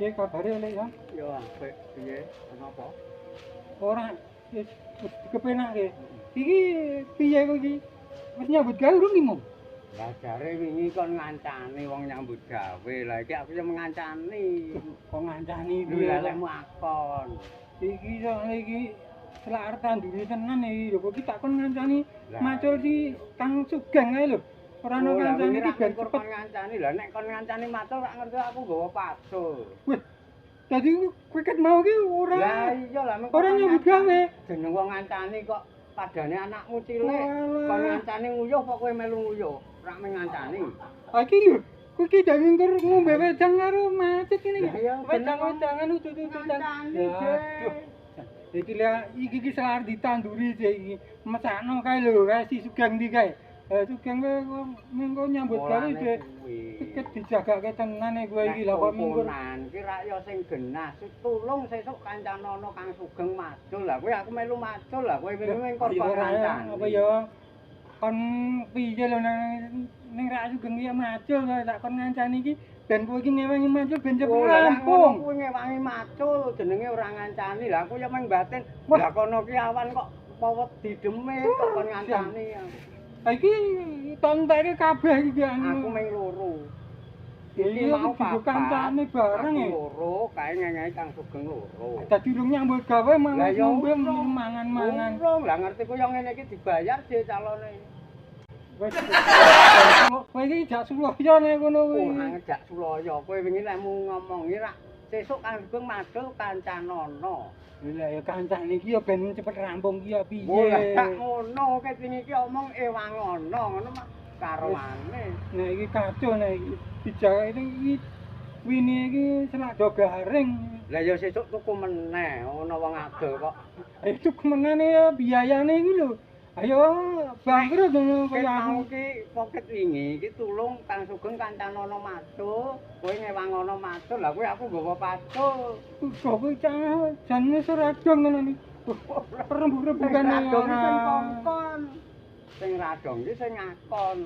Piye kabare lek ya? Ya apik, piye? Kenapa? Ora wis dikepenake. Iki piye kowe iki? Wis nyambut gawe urung iki, Mong? Lah jare wingi kon ngancani wong nyambut gawe. Lah iki aku yo ngancani. Kok ngancani piye lek akon. Iki soalé iki selak arep tanduri tenan iki lho kok iki tak kon ngancani macul si Kang Sugeng ae lho. Ora ono kancane iki ben cepet ngancani. Lah nek kon ngancani macul rak ngerti aku nggawa pacul. Wih. Dadi kowe ket mau ki ora. Lah iya lah ora nyambut gawe. Jeneng wong ngancani kok padane anakmu cilik. Kon ngancani nguyuh kok kowe melu nguyuh. Ora mung ngancani. Ha iki lho, kowe iki dadi ngombe wedang karo macet ngene iki. Wedang-wedangan udut-udutan. Iki lha iki iki selak ditanduri iki. Mesakno kae lho, kae si Sugeng ndi kae. Sugeng kowe mengko nyambut gawe iki dijagake tenan e kowe iki lha kok minggu iki rak ya sing genah. Tulung sesuk kancanono Kang Sugeng macul. Lah kowe aku melu macul lah kowe wingi mengko kon ngancani. Apa ya kon piye lho ning rak Sugeng iki macul tak kon ngancani iki ben kowe iki ngewangi macul ben cepet rampung. Kowe ngewangi macul jenenge ora ngancani. Lah aku ya mung batin. Lah kono ki awan kok wedi demit kok kon ngancani. Iki tonteke kabeh iki aku mung loro. Iki mau kancane bareng e. Loro kae ngengehi Kang Sugeng loro. Dadi urung nyambut gawe mangan ngombe mangan-mangan. Urung lah ngerti koyo ngene iki dibayar dhewe calone. Wis. Kowe iki jak sulaya nek ngono kuwi. Ora ngejak sulaya. Kowe wingi lek ngomongi rak sesuk Kang Sugeng madul kancanono. Lah ya kancane iki ya ben cepet rampung ki ya piye. Lah ngono ket wingi iki omong ewangono ngono mah karoane. Nah iki kacau nek iki dijak iki wini iki selak do garing. Lah ya sesuk tuku meneh ngono wong adol kok. Ayo tuku meneh ya biayane iki lho. Ayo bangkrut ngono kaya aku ki poket wingi iki tulung Kang Sugeng kancanono macul, kowe ngewangono macul. Lah kowe aku nggawa pacul. Kok kowe cah jan wis ora dong ngono iki. Rembug-rembugan ora sing kongkon. Sing radong iki sing ngakon.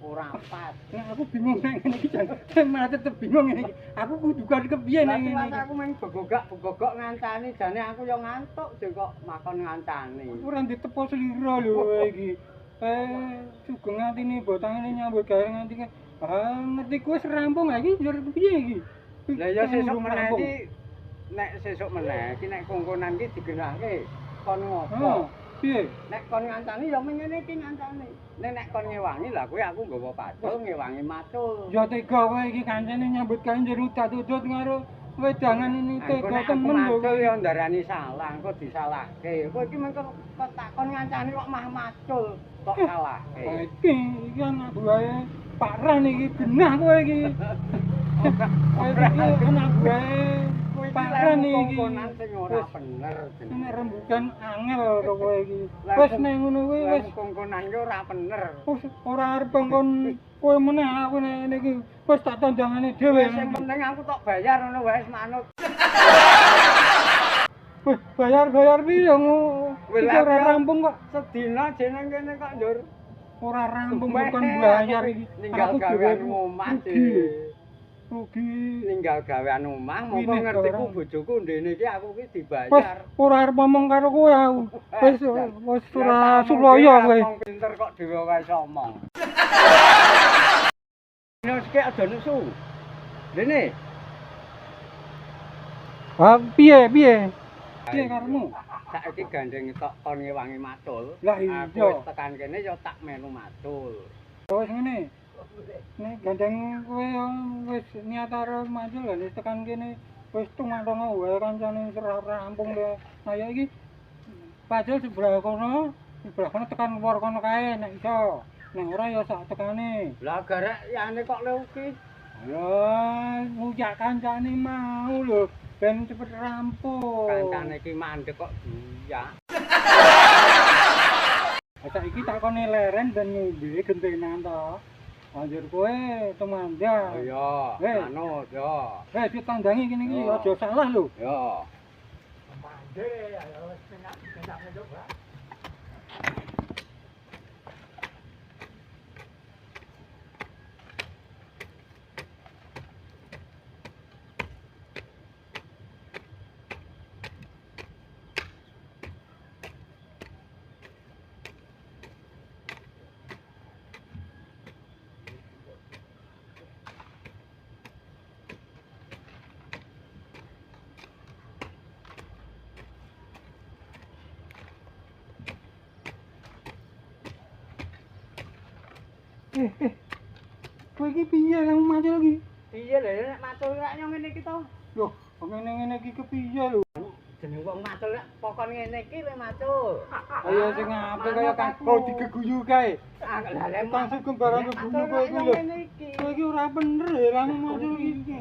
Ora pas. Nah aku bingung nek ngene iki jan malah tetep bingung ngene iki. Aku kudu kon kepiye nek ngene iki. Aku mung begogak-begogok ngancani jane aku yo ngantuk jeng kok makon ngancani. Ora ditepo slira lho iki. Sugeng atine botangene nyambut gawe nganti ah ngerti ku wis rampung ha iki njur piye iki. Lah ya sesuk meneh iki nek sesuk meneh iki nek kongkonan iki digenahke kon ngopo? Piye? Nek kon ngancani ya ngene iki ngancani. Nek nek kon ngewangi lah kowe aku nggawa pacul ngewangi macul. Ya tega kowe iki kancane nyambut gawe njur udat-udut karo wedangan ini tega temen lho. Macul ya ndarani salah, engko disalahke. Kowe iki mengko kok tak kon ngancani kok mah macul kok salahke. Iki iki anak buahe Pak Ran iki genah kowe iki. Ora anak buahe Pak Ran iki kongkonan sing ora bener jenenge rembugan angel kowe iki. Wis nek ngono kuwi wis kongkonan ki ora bener. Wis ora arep kongkon kowe meneh aku nek ngene iki wis tak tandangane dhewe. Sing penting aku tok bayar ngono wae wis manut. Wis bayar-bayar piye iki ora rampung kok. Sedina jeneng kene kok njur ora rampung kon bayar iki. Ninggal gawean omah dhewe. Rugi ninggal gawean omah mongko ngertiku bojoku ndene iki aku ki dibayar. Wis ora arep ngomong karo kowe aku. Wis wis ora sulaya kowe. Wong pinter kok dhewe wae iso omong. Wis ki aja nesu. Dene. Ha piye piye? Piye karepmu? Saiki gandeng tok kon ngewangi macul. Lah iya. Aku wis tekan kene ya tak melu macul. Wis ngene. Nek gandeng kowe wis niat arep macul lha wis tekan kene wis tungang-tungang wae kancane wis ora rampung lho. Nah ya iki pacul sebelah kono tekan luar kono kae nek iso. Nek ora ya sak tekane. Lah garek yane kok lho iki. Lah nguyak kancane mau lho ben cepet rampung. Kancane iki mandek kok guyak. Saiki takone leren ben ngombe gentenan to. Anjir kowe tumandang. Oh iya, manut yo. Wes ditandangi kene iki aja salah lho. Yo. Mandek ya wis penak-penak coba. Eh, eh. Kowe iki piye lek macul iki? Piye lho nek macul rak yo ngene iki to? Loh, kok ngene-ngene iki kepiye lho? Jeneng wong macul rak pokon ngene iki lek macul. Ayo sing apik kaya kan oh digeguyu kae. Ah, lah lek Kang Sugeng barang geguyu kowe iki lho. Ngene iki. Kowe iki ora bener ya lang macul iki.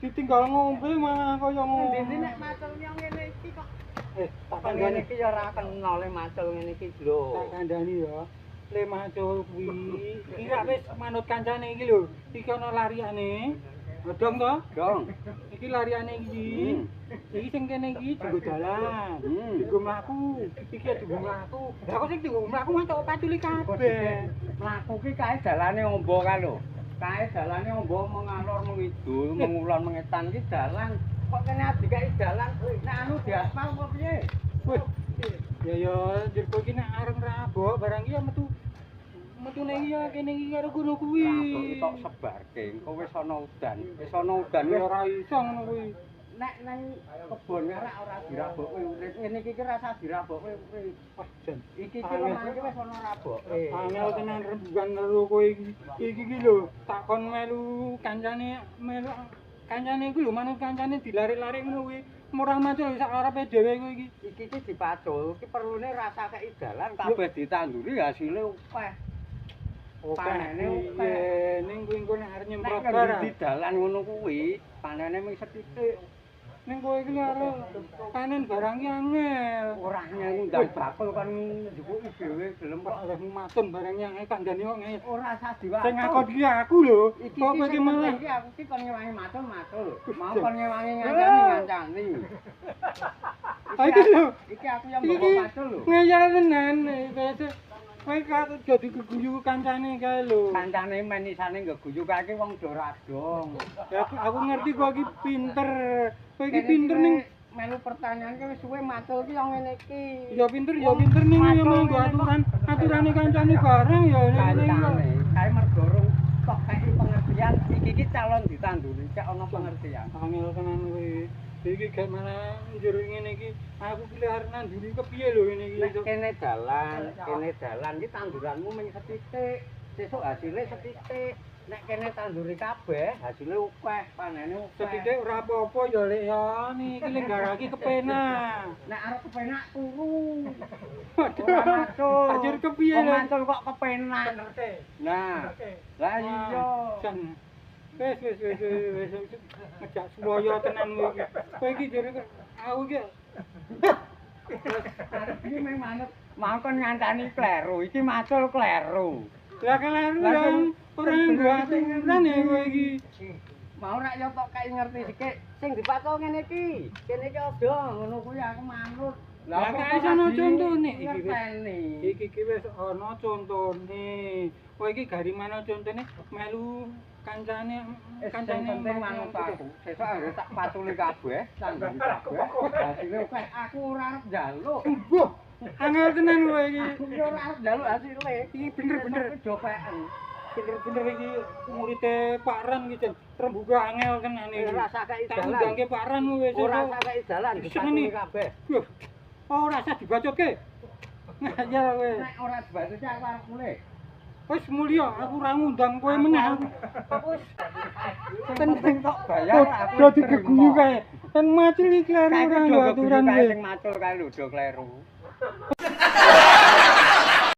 Ditinggal ngombe malah kaya ngono. Endi nek macul yo ngene iki kok. Eh, tak Kok ngene kandhani. iki ya ora kena le macul ngene iki lho. Tak kandhani ya. Le macul kuwi iki rak wis manut kancane iki lho. Iki ana lariane. Godhong to? Dong. Iki lariane iki. Iki sing kene iki dienggo dalan. Dienggo mlaku. Iki ya dienggo mlaku. Lah kok sing dienggo mlaku mah tok paculi kabeh. Mlaku ki kae dalane ombo kae lho. Kae dalane ombo mengalor mengidul, mengulon mengetan ki dalan. Kok kene dikai dalan nek anu diaspal apa piye? Wih. Ya ya njur kowe iki nek arep rabok barang iki ya metu metune iki ya kene iki karo kono kuwi. Rabok ki tok sebarke, engko wis ana udan. Wis ana udan Ya wis ora iso ngono kuwi. Nek nang kebon ora ora dirabokke urip. Ngene iki ki rasa dirabokke urip. Wah, jan. Iki ki lemah iki wis ana raboke. Angel tenan rembugan karo kowe iki. Iki ki lho, tak kon melu kancane melu kancane iku lho manut kancane dilarik-larik ngono kuwi. Murah macul sak arepe dhewe kowe iki. Iki ki dipacul, ki perlune rasa kei dalan kabeh ditanduri hasile akeh. Oke, Panene akeh. piye ning kuwi engko nek arep Nek nyemprot ngendi barang. di dalan ngono kuwi, panene mung sethithik. Ning kowe iki arep panen barang ki angel. Ora ngundang bakul kon njupuki dhewe gelem Kok kok. arep matun barang yang kandhane kok ngene. Ora usah diwakul. Sing ngakon ki aku lho. Iki Kok kowe iki iki malah iki aku ki kon ngewangi macul-macul. Mau kon ngewangi ngancani ngancani. Ah, iki lho. Iki aku yang Iki bawa macul lho. ngeyel tenan wis. Kowe kok jadi geguyu kancane kae lho. Kancane menisane nggeguyu kae wong do radong. Ya aku ngerti kowe iki pinter. Kowe iki pinter ning melu pertanyaan ki wis suwe macul ki yang ngene iki. ya pinter ning ya manggo aturan aturane kancane bareng ya ngene iki. Kancane kae mergo rung tok kei pengertian iki ki calon ditanduri cek ana pengertian. Angel tenan kowe. Iki gak malah njur ngene iki. Aku ki arep nanduri kepiye lho ngene iki. Nek kene dalan ki tanduranmu mung sethithik, sesuk hasile sethithik. Nek kene tanduri kabeh, hasile akeh, panene akeh. Sethithik ora apa-apa ya Lek ya niki lek garaki kepenak. Nek arep kepenak turu. Waduh. Ora macul. Anjir kepiye Wong lho. macul kok kepenak. Nah, lah iya. Jan. Wis wis wis wis wis ngejak suwaya tenan kowe iki. Kowe iki jare aku iki Arep iki mung manut mau kon ngancani kleru, iki macul kleru. Lah kleru Lah, lah sing- ora nggo aturan ya kowe iki. Mau rak yo tok kei ngerti sithik, sing dipacul ngene iki. Kene iki aja ngono kuwi aku manut. Lah, kok kae sono ora contone iki wis. ngerteni. Iki iki wis ana contone. Kowe iki gari mana contone melu kancane Wis sing kancane penting manut aku. Sesuk anggere tak paculi kabeh, tanduri kabeh. Hasile akeh. Aku ora arep njaluk. Wah, angel tenan kowe iki. Aku ki ora arep njaluk hasile. Iki bener-bener Sesuk dopeken. bener-bener iki murite Pak Ran iki jan rembuga angel tenan iki. Ora usah kei Tak dalan. undangke Pak Ran kowe Ora sesuk. usah kei dalan Sing dipaculi ini. kabeh. Wah, ora usah dibacoke. Ngayal kowe. Nek ora dibacoke aku arep mulih. Wis mulya aku ora ngundang kowe meneh aku. Aku wis Penting tok bayar aku. do digeguyu kae. Kan macul iki kleru Kae ora do nggo geguyu aturan kae kowe. sing macul kae lho do kleru.